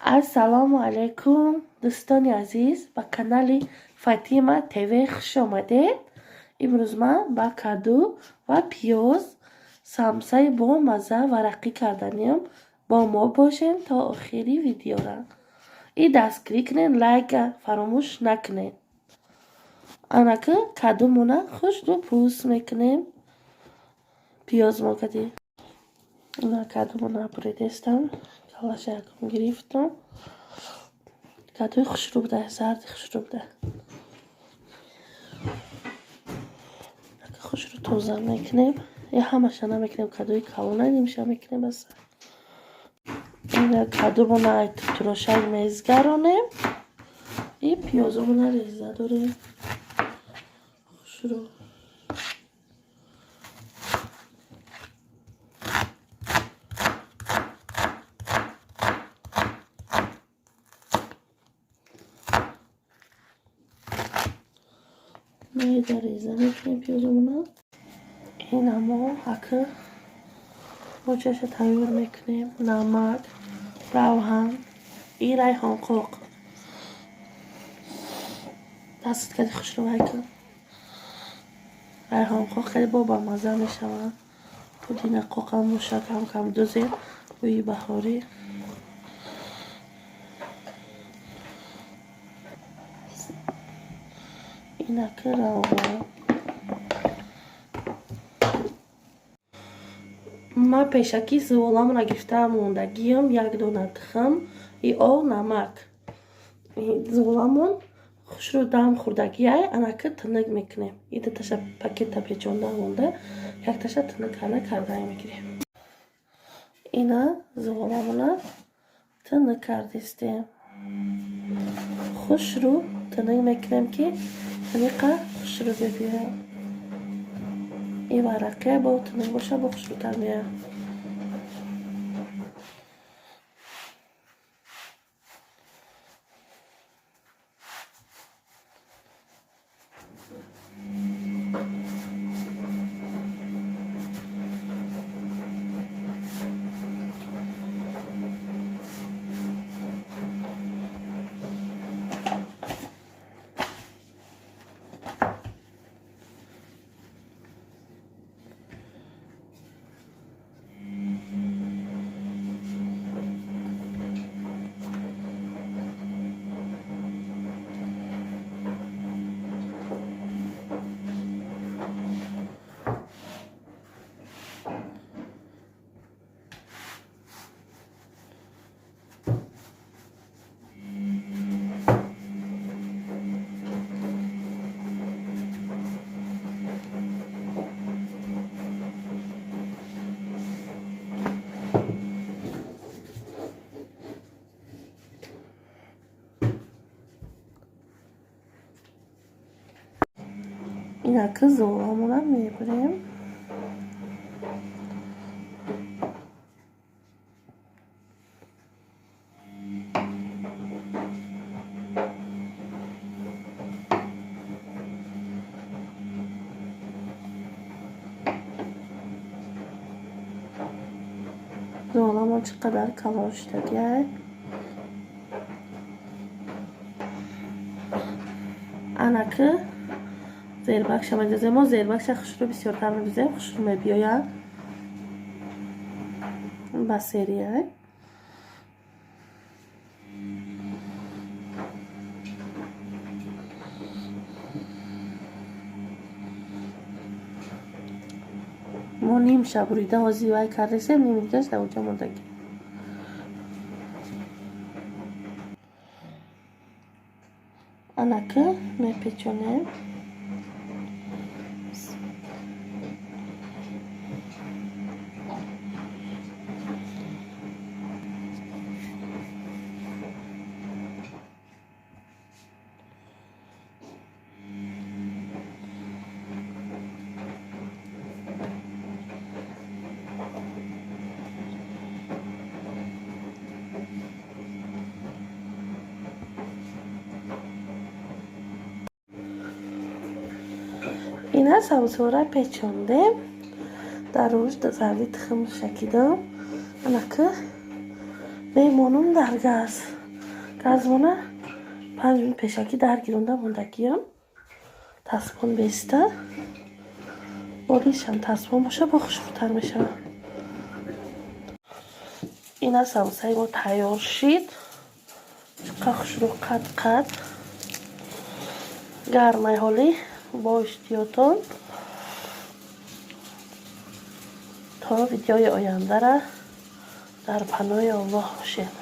Ассалому алайкум, дӯстони азиз, ба канали Фатима ТВ хуш омадед. Имрӯз ман ба каду ва пиёз самсаи бо мазза варақӣ карданиям. Бо мо бошед то охири видеора. И дастгирӣ кунед, лайка фаромӯш накунед. Анака кадумона хушрӯ пӯст мекунем. Пиёз мо кади. Ина кадумона буридестам. Калаша якум гирифтам. Кадуи хушрӯ буда, зарди хушрӯ буда. Хушрӯ тоза мекунем. Я ҳамаша намекунем, кадуи калона нимша мекунем бас. Ина кадумона турошак мезгаронем. И пиёзомона реза дорем. Хушрӯ. Майда реза мекунем пиёзомона. Инамо ака мочаша тайёр мекунем. Намак, равған и райҳонқоқ. Дастат кади хушрӯ вай кун. Райҳонқоқ кади бо бамазза мешавад. Пудина қоқам боша кам кам дузем. Бӯи баҳорӣ. Инака равған. Ман пешакӣ зуволамро гирифтаам, мондагиам як дона тухм и об, намак. Зуволамон хушрӯ дам хӯрдагиай, анака тинук мекунем. И дуташа пакета печонда монда, якташа тинук карда карда мегирем. Ина зуволамона тинук кардистем. Хушрӯ тинук мекунем, ки ҳамиқа хушрӯ бибиёяд. И варақия бо тинук боша, бо хушрӯтар меояд. Инака зуволамона мебурем. Зуволамон чӣ қадар калон шудагиай. Анака зербакша мендозем. Мо зербакша хушрӯ бисёртар мебизем, хушрӯ мебиёяд ба серия. Мо нимша бурида ҳозир вай кардесем, ними дигаш дар онҷа мондагӣ. Анака мепечонем. Ина самсора печондем. Дар рӯж зарди тухм шакидам. Анака мемонам дар газ. Газмона 5 минут пешакӣ дар гиронда мондагиам. Тасмон беста. Болишам тасмон боша, бо хушрӯтар мешавад. Ина самсаи мо тайёр шид. Чӣ хушрӯ, қат қат гармай. Ҳолӣ бо иштиётон то видеои ояндара дар паноҳи Аллоҳ бошед.